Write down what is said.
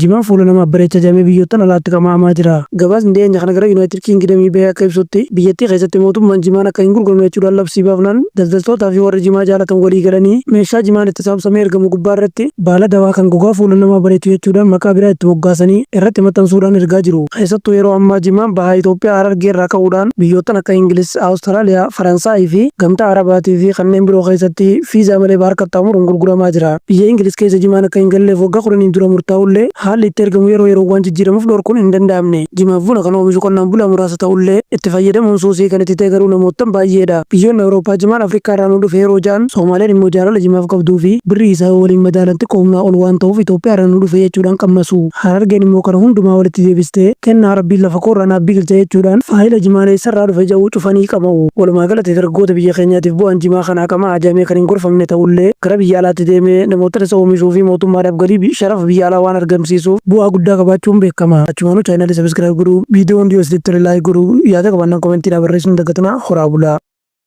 Jimaan fuula namaaf bareecha jedhamee biyyoottan alaatti qama'amaa jira. Gabaasni dhiyeenya kana gara Yunaayitid Kiingidamii bahe akka ibsutti, biyyattii keessatti mootummaan jimaan akka hin gurguramne jechuudhaan labsii baafnaan, daldaltootaa fi warri jimaa jaalatan walii galanii meeshaa jimaan itti saamsamee ergamu gubbaa irratti baala dawaa kan gogaa fuula namaa bareechu jechuudhaan maqaa biraa itti moggaasanii irratti maxxansuudhaan ergaa jiru. Keessattuu yeroo ammaa jimaan Baha Itoophiyaa Harargee irraa ka'uudhaan biyyoottan akka Ingiliz, Awustiraaliyaa, Faransaayii fi Gamtaa Arabaatii fi kanneen biroo keessatti fiizaa malee bahar qaxxaamuruun gurguramaa jira. Biyya Ingiliz keessa jimaan akka hin galleef waggaa kudhaniin dura murtaa'ullee, haalli itti ergamu yeroo yeroon waan jijjiiramuuf dhorkuun hin danda'amne. Jimaaf buna kan oomishu qonnaan bulaa muraasa ta'ullee, itti fayyadamuun suusii kan itti ta'e garuu namoottan baay'eedha. Biyyoonni Awurooppaa jimaan Afrikaa irraa nu dhufe yeroo ja'an, Soomaaleen immoo jaalala jimaaf qabduu fi birrii isaa yoo waliin madaalan xiqqoo humnaa ol waan ta'uuf Itoophiyaa irraa nu dhufe jechuudhaan qammasu. Harargeen immoo kana hundumaa walitti deebistee, kennaa Rabbiin lafa koorraa naaf biqilche jechuudhaan faayila jimaan eessarraa dhufe ja'u cufanii qama'u. Walumaa galatti dargaggoota biyya keenyaatiif bu'aan jimaa kanaa qama'aa jedhamee kan hin gorfamne ta'ullee, gara biyya alaatti deemee namoottan isa oomishuu fi mootummaadhaaf galii sharafa biyya alaa waan argamsiisuuf bu'aa guddaa qabaachuun beekama. Achumaanuu chaayinaalii subscribe godhuu, viidiyoo hundi yoo isinitti tole like godhuu, yaada qabaannaan koomentiidhaan barreessuu hin dagatinaa. Horaa bulaa!